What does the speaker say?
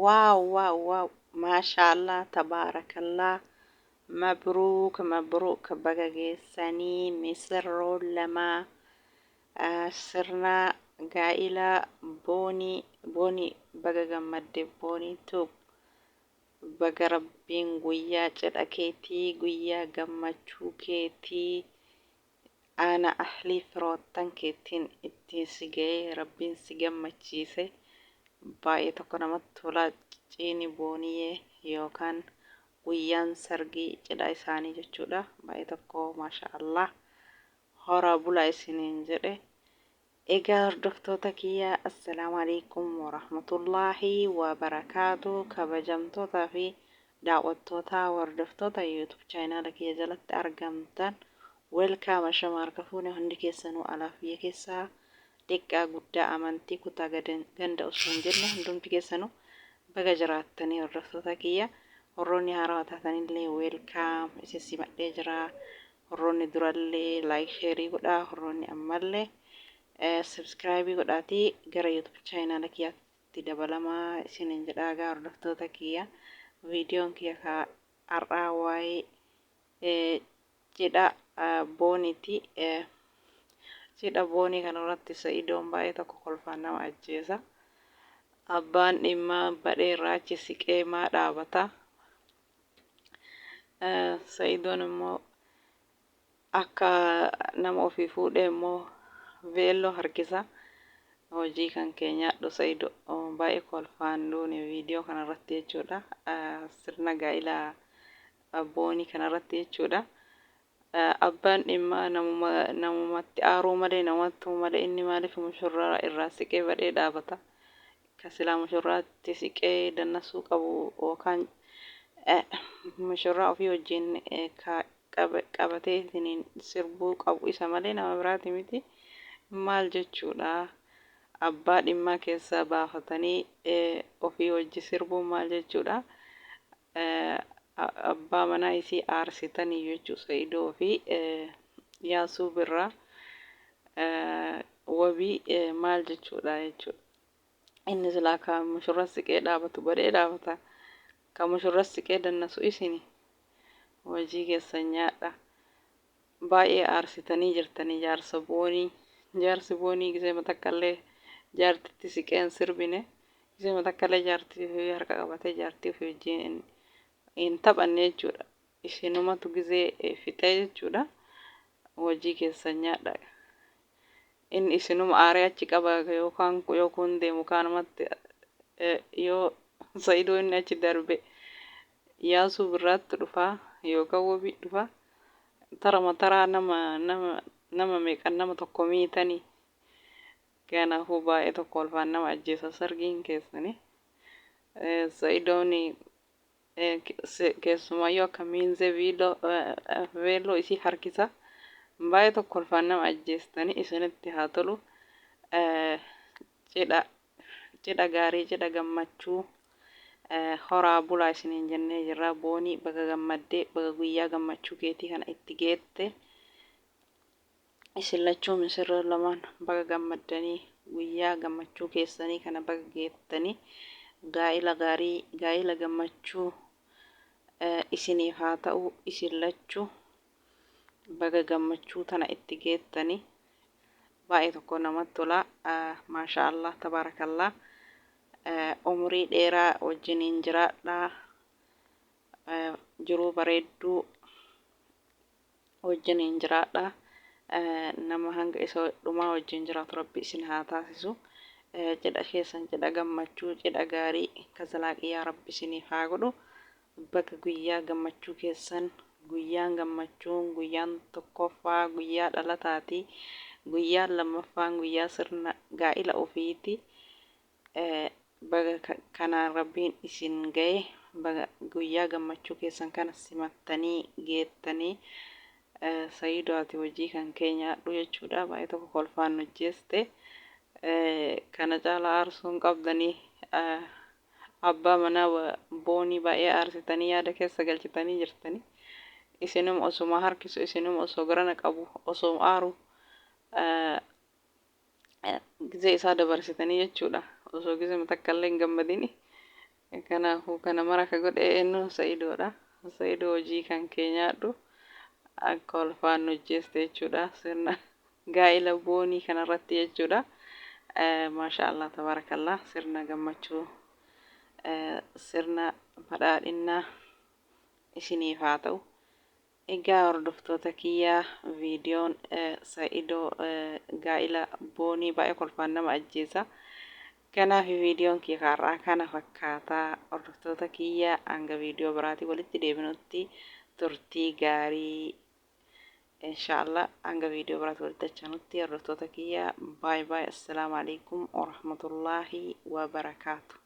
Wow wow wow maashaallah tabaarakallah mabruuk mabruuk baga geessanii misirroon lamaa sirna gaa'ila boonii boonii baga gammadde boonii tube baga rabbiin guyyaa cidha keetii guyyaa gammachuu keetii Aana ahlii firoottan keettiin ittiin si ga'ee rabbiin si gammachiise baay'ee tokko namatti tola ciini booniyee yookaan guyyaan sargii cidha isaanii jechuudha baay'ee tokko maasha Allah horaa bulaa isiniin jedhe egaa hordoftoota kiyya assalaamu alaikum warahmatullaahi wabarakaatu kabajamtoota fi Daawwattoota, hordoftoota YouTube channel kiyya jalatti argamtan welcome ashama harka fuune hundi keessanuu alaaf biyya keessaa xiqqaa guddaa amantii kutaa ganda osoo hin jenne hundumti keessanuu baga jiraattanii hordoftoota kiyya warroonni haarawaa taatanillee welcome isin simadhee jira warroonni durallee like share godhaa warroonni ammallee subscribe godhaatii gara YouTube channel kiyyaatti itti dabalamaa isiniin jedhaa egaa hordoftoota kiyya viidiyoon kiyya ka har'aa waa'ee cidha booniiti. Cidha boonii kanarratti Sa'idoon baay'ee tokko kolfaan nama ajjeesa. Abbaan dhimmaa badhee irraa achi siqee maa dhaabata. Sa'idoon immoo Akka nama ofii fuudhee immoo veelloo harkisa. Hojii kan kee nyaadhu Sa'ido. Baay'ee kolfaan duune viidiyoo kanarratti jechuudha. Sirna gaa'ila boonii kanarratti jechuudha. Abbaan dhimmaa namuma namumatti aaruu malee namatti tumuu malee inni maaliif mushurraa irraa siqee badhee dhaabata. Ka silaa mushurraatti siqee dannasuu qabu yookaan mushurraa ofii wajjin ka qabatee isiniin sirbuu qabu isa malee nama biraati miti. Maal jechuudha? Abbaa dhimmaa keessaa baafatanii ofii wajji sirbuun maal jechuudha? Abbaa manaa isii aarsitanii jechuu Sa'idoo fi Yaasuu Birraa wabii maal jechuudha jechuudha. Inni silaa ka mushurra siqee dhaabatu badhee dhaabata. Ka mushurra siqee dannasu isini. Hojii keessan nyaadha. Baay'ee aarsitanii jirtanii jaarsa boonii. Jaarsi boonii gisee takkallee jaartitti siqee hin sirbine. Gisee takkallee jaartii ofii harka qabatee jaartii ofii wajjin hin taphanne jechuudha. Isinumatu gisee fixee jechuudha. Hojii keessan nyaadha. Inni isinuma aaree achi qaba yookaan yoo kun deemu kaanumatti yoo Sa'idoo inni achi darbe Yaasuu Birraatti dhufa yookaan Wabii dhufa tarama taraa nama nama nama meeqan nama tokko miitanii kanaafuu baay'ee tokko kolfaan nama ajjeesa sargiin keessani Sa'idoon Keessumayyuu akka miinzee veelloo isii harkisa. Baay'ee tokko kolfaan nama ajjeestanii isinitti haa tolu. Cidha cidha gaarii cidha gammachuu horaa bulaa isiniin jennee jirra. Boonii baga gammaddee baga guyyaa gammachuu keetii kana itti geette. Isin lachuu misirroon lamaan baga gammaddanii guyyaa gammachuu keessanii kana baga geettanii gaa'ila gaarii gaa'ila gammachuu isiniif haa ta'u isin lachuu baga gammachuu tana itti geettanii baay'ee tokko namatti tola maashaa Allah tabaarakallah umurii dheeraa wajjiniin jiraadhaa jiruu bareedduu wajjiniin jiraadha. Nama hanga isa dhumaa wajjin jiraatu Rabbi isin haa taasisu. Cidha keessan cidha gammachuu, cidha gaarii ka zalaaqiyaa Rabbi isiniif haa godhu. Baga guyyaa gammachuu keessan guyyaan gammachuun guyyaan tokkoffaa guyyaa dhalataati. Guyyaan lammaffaan guyyaa sirna gaa'ila ofiiti. Baga kanaan Rabbiin isin gahe baga guyyaa gammachuu keessan kana simattanii geettanii Sayido ati hojii kan kee nyaadhu jechuudha baay'ee tokko kolfaan nu jeeste kana caalaa aarsuu hin qabdanii abbaa manaa boonii baay'ee aarsitanii yaada keessa galchitanii jirtanii isinuma osuma harkisu isinuma osoo garana qabu osoo aaru gizee isaa dabarsitanii jechuudha. Osoo gizema takka illee hin gammadini. Kanaafuu kana mara ka godhe eenyu? Sa'idoodha. Sa'idoo, hojii kan kee nyaadhu, akka ulfaan hojjeeste jechuudha. Sirna gaa'ila Boonii kanarratti jechuudha. Maasha Allah, tabaarakallah, sirna gammachuu, sirna badhaadhinnaa isiniif haa ta'u. Egaa hordoftoota kiyyaa, viidiyoon Sa'idoo gaa'ila Boonii baay'ee kolfaan nama ajjeesa. Kanaaf viidiyoon kiyya har'aa kana fakkaataa. Hordoftoota kiyya, hanga viidiyoo biraatii walitti deebinutti turtii gaarii. Inshaallah, hanga viidiyoo biraatti walitti achanutti, hordoftoota kiyya, baay baay. Assalaamu alaikum warahmatullaahi wabarakaatu.